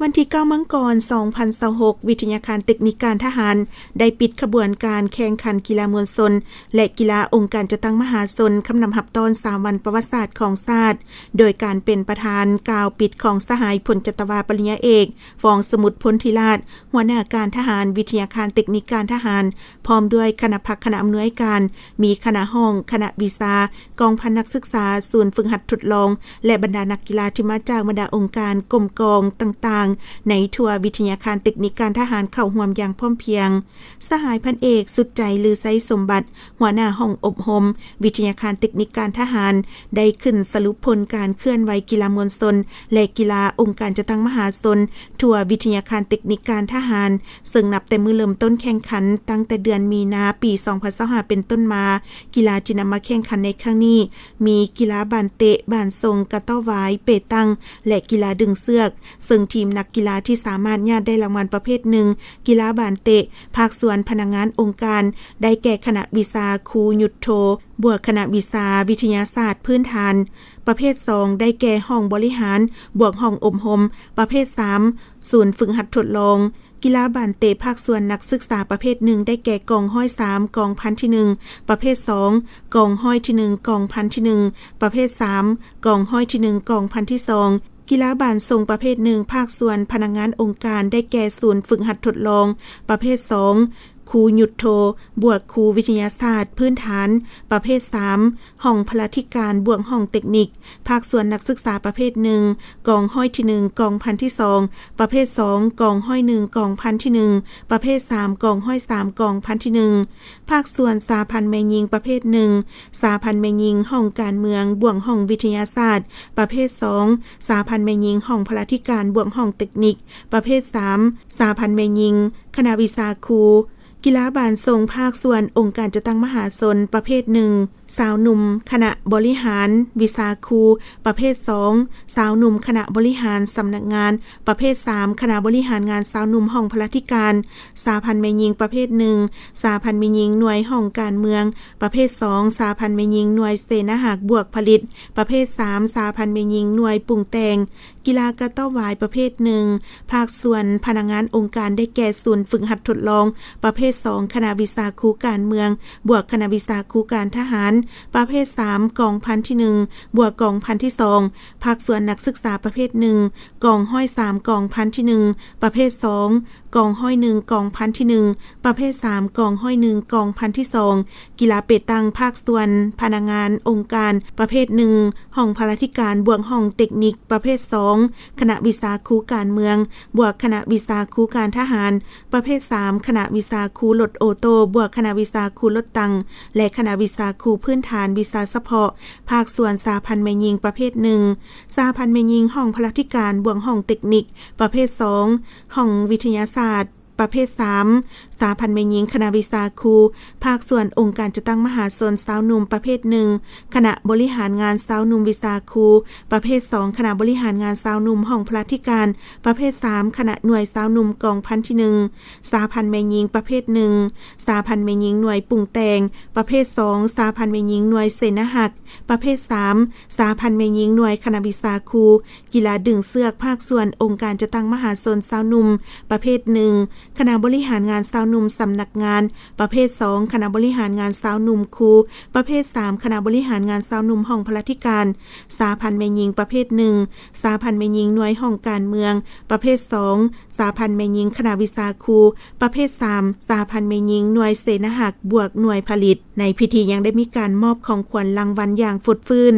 ວັນທີເກົ້າ ມັງກອນ ສອງພັນຊາວຫົກ, ວິທະຍາຄານເຕັກນິກການທະຫານ ໄດ້ປິດຂະບວນການແຂ່ງຂັນກິລາມວນຊົນ ແລະ ກິລາອົງການຈັດຕັ້ງມະຫາຊົນ ຄຳນຳຮັບຕ້ອນສາມວັນປະຫວັດສາດຂອງຊາດ, ໂດຍການເປັນປະທານກ່າວປິດຂອງສະຫາຍ ພົນຈັດຕະວາ ປະລິນຍາເອກ ຟອງສະໝຸດ ພົນທິລາດ, ຫົວໜ້າການທະຫານ ວິທະຍາຄານເຕັກນິກການທະຫານ, ພ້ອມດ້ວຍຄະນະພັກຄະນະອຳນວຍການ, ມີຄະນະຫ້ອງ, ຄະນະວິຊາ, ກອງພັນນັກສຶກສາ, ສູນຝຶກຫັດທົດລອງ ແລະ ບັນດານັກກິລາທີ່ມາຈາກບັນດາອົງການ, ກົມກອງຕ່າງໆ ໃນທົ່ວວິທະຍາຄານເຕັກນິກການທະຫານເຂົ້າຮ່ວມຢ່າງພ້ອມພຽງ. ສະຫາຍພັນເອກ ສຸດໃຈ ລືໄຊສົມບັດ, ຫົວໜ້າຫ້ອງອົບຮົມ ວິທະຍາຄານເຕັກນິກການທະຫານ ໄດ້ຂຶ້ນສະຫຼຸບຜົນການເຄື່ອນໄຫວກິລາມວນຊົນ ແລະ ກິລາອົງການຈັດຕັ້ງມະຫາຊົນ ທົ່ວວິທະຍາຄານເຕັກນິກການທະຫານ, ເຊິ່ງນັບແຕ່ມື້ເລີ່ມຕົ້ນແຂ່ງຂັນ ຕັ້ງແຕ່ເດືອນມີນາ ປີສອງພັນຊາວຫ້າ ເປັນຕົ້ນມາ, ກິລາທີ່ນຳມາແຂ່ງຂັນໃນຄັ້ງນີ້ ມີກິລາບານເຕະ, ບານສົ່ງ, ກະຕໍ້ວາຍ, ເປຕັງ ແລະ ກິລາດຶງເຊືອກ, ເຊິ່ງທີມນັກກິລາທີ່ສາມາດຍາດໄດ້ລາງວັນປະເພດໜຶ່ງ ກິລາບານເຕະ ພາກສ່ວນພະນັກງານອົງການ ໄດ້ແກ່ຄະນະວິຊາຄູຍຸດໂທ ບວກຄະນະວິຊາວິທະຍາສາດພື້ນຖານ, ປະເພດສອງ ໄດ້ແກ່ຫ້ອງບໍລິຫານ ບວກຫ້ອງອົບຮົມ, ປະເພດສາມ ສູນຝຶກຫັດທົດລອງ. ກິລາບານເຕະ ພາກສ່ວນນັກສຶກສາປະເພດໜຶ່ງ ໄດ້ແກ່ກອງຮ້ອຍສາມ ກອງພັນທີໜຶ່ງ, ປະເພດສອງ ກອງຮ້ອຍທີໜຶ່ງ ກອງພັນທີໜຶ່ງ, ປະເພດສາມ ກອງຮ້ອຍທີໜຶ່ງ ກອງພັນທີສອງ. ກິລາບານສົ່ງປະເພດໜຶ່ງ ພາກສ່ວນພະນັກງານອົງການ ໄດ້ແກ່ສູນຝຶກຫັດທົດລອງ, ປະເພດສອງ ຄູຍຸດໂທ ບວກຄູວິທະຍາສາດພື້ນຖານ, ປະເພດສາມ ຫ້ອງພະລາທິການ ບວກຫ້ອງເຕັກນິກ, ພາກສ່ວນນັກສຶກສາປະເພດໜຶ່ງ ກອງຮ້ອຍທີໜຶ່ງ ກອງພັນທີສອງ, ປະເພດສອງ ກອງຮ້ອຍໜຶ່ງ ກອງພັນທີໜຶ່ງ, ປະເພດສາມ ກອງຮ້ອຍສາມ ກອງພັນທີໜຶ່ງ. ພາກສ່ວນສະຫະພັນແມ່ຍິງປະເພດໜຶ່ງ ສະຫະພັນແມ່ຍິງຫ້ອງການເມືອງ ບວກຫ້ອງວິທະຍາສາດ, ປະເພດສອງ ສະຫະພັນແມ່ຍິງຫ້ອງພະລາທິການ ບວກຫ້ອງເຕັກນິກ, ປະເພດສາມ ສະຫະພັນແມ່ຍິງຄະນະວິຊາຄູ. ກິລາບານສົ່ງ ພາກສ່ວນອົງການຈັດຕັ້ງມະຫາຊົນ ປະເພດໜຶ່ງ ຊາວໜຸ່ມຄະນະບໍລິຫານວິຊາຄູ, ປະເພດສອງ ຊາວໜຸ່ມຄະນະບໍລິຫານສຳນັກງານ, ປະເພດສາມ ຄະນະບໍລິຫານງານຊາວໜຸ່ມຫ້ອງພະລາທິການ, ສະຫະພັນແມ່ຍິງປະເພດໜຶ່ງ ສະຫະພັນແມ່ຍິງໜ່ວຍຫ້ອງການເມືອງ, ປະເພດສອງ ສະຫະພັນແມ່ຍິງໜ່ວຍເສນາຮັກບວກຜະລິດ, ປະເພດສາມ ສະຫະພັນແມ່ຍິງໜ່ວຍປຸງແຕ່ງ. ກິລາກະຕໍ້ວາຍປະເພດໜຶ່ງ ພາກສ່ວນພະນັກງານອົງການ ໄດ້ແກ່ສູນຝຶກຫັດທົດລອງ, ປະເພດສອງ ຄະນະວິຊາຄູການເມືອງ ບວກຄະນະວິຊາຄູການທະຫານ, ປະເພດສາມ ກອງພັນທີໜຶ່ງ ບວກກອງພັນທີສອງ, ພາກສ່ວນນັກສຶກສາປະເພດໜຶ່ງ ກອງຮ້ອຍສາມ ກອງພັນທີໜຶ່ງ, ປະເພດສອງ ກອງຮ້ອຍໜຶ່ງ ກອງພັນທີໜຶ່ງ, ປະເພດສາມ ກອງຮ້ອຍໜຶ່ງ ກອງພັນທີສອງ. ກິລາເປຕັງ ພາກສ່ວນພະນັກງານອົງການ ປະເພດໜຶ່ງ ຫ້ອງພະລາທິການ ບວກຫ້ອງເຕັກນິກ, ປະເພດສອງ ຄະນະວິຊາຄູການເມືອງ ບວກຄະນະວິຊາຄູການທະຫານ, ປະເພດສາມ ຄະນະວິຊາຄູລົດໂອໂຕ້ ບວກຄະນະວິຊາຄູລົດຕັງ ແລະ ຄະນະວິຊາຄູພື້ນຖານວິຊາສະເພາະ ພາກສ່ວນສະຫະພັນແມ່ຍິງປະເພດໜຶ່ງ ສະຫະພັນແມ່ຍິງຫ້ອງພະລາທິການ ບວກຫ້ອງເຕັກນິກ, ປະເພດສອງ ຫ້ອງວິທະຍາສາດ, ປະເພດສາມ ສະຫະພັນແມ່ຍິງຄະນະວິຊາຄູ, ພາກສ່ວນອົງການຈັດຕັ້ງມະຫາຊົນຊາວໜຸ່ມ ປະເພດໜຶ່ງ ຄະນະບໍລິຫານງານຊາວໜຸ່ມວິຊາຄູ, ປະເພດສອງ ຄະນະບໍລິຫານງານຊາວໜຸ່ມຫ້ອງພະລາທິການ, ປະເພດສາມ ຄະນະໜ່ວຍຊາວໜຸ່ມກອງພັນທີໜຶ່ງ ສະຫະພັນແມ່ຍິງປະເພດໜຶ່ງ ສະຫະພັນແມ່ຍິງໜ່ວຍປຸງແຕ່ງ, ປະເພດສອງ ສະຫະພັນແມ່ຍິງໜ່ວຍເສນາຮັກ, ປະເພດສາມ ສະຫະພັນແມ່ຍິງໜ່ວຍຄະນະວິຊາຄູ. ກິລາດຶງເຊືອກ ພາກສ່ວນອົງການຈັດຕັ້ງມະຫາຊົນຊາວໜຸ່ມ ປະເພດໜຶ່ງ ຄະນະບໍລິຫານງານຊາວໜຸ່ມສຳນັກງານ, ປະເພດສອງ ຄະນະບໍລິຫານງານຊາວໜຸ່ມຄູ, ປະເພດສາມ ຄະນະບໍລິຫານງານຊາວໜຸ່ມຫ້ອງພະລາທິການ, ສະຫະພັນແມ່ຍິງປະເພດໜຶ່ງ ສະຫະພັນແມ່ຍິງໜ່ວຍຫ້ອງການເມືອງ, ປະເພດສອງ ສະຫະພັນແມ່ຍິງຄະນະວິຊາຄູ, ປະເພດສາມ ສະຫະພັນແມ່ຍິງໜ່ວຍເສນາຮັກບວກໜ່ວຍຜະລິດ. ໃນພິທີຍັງໄດ້ມີການມອບຂອງຂວັນລາງວັນຢ່າງຟົດຟື້ນ.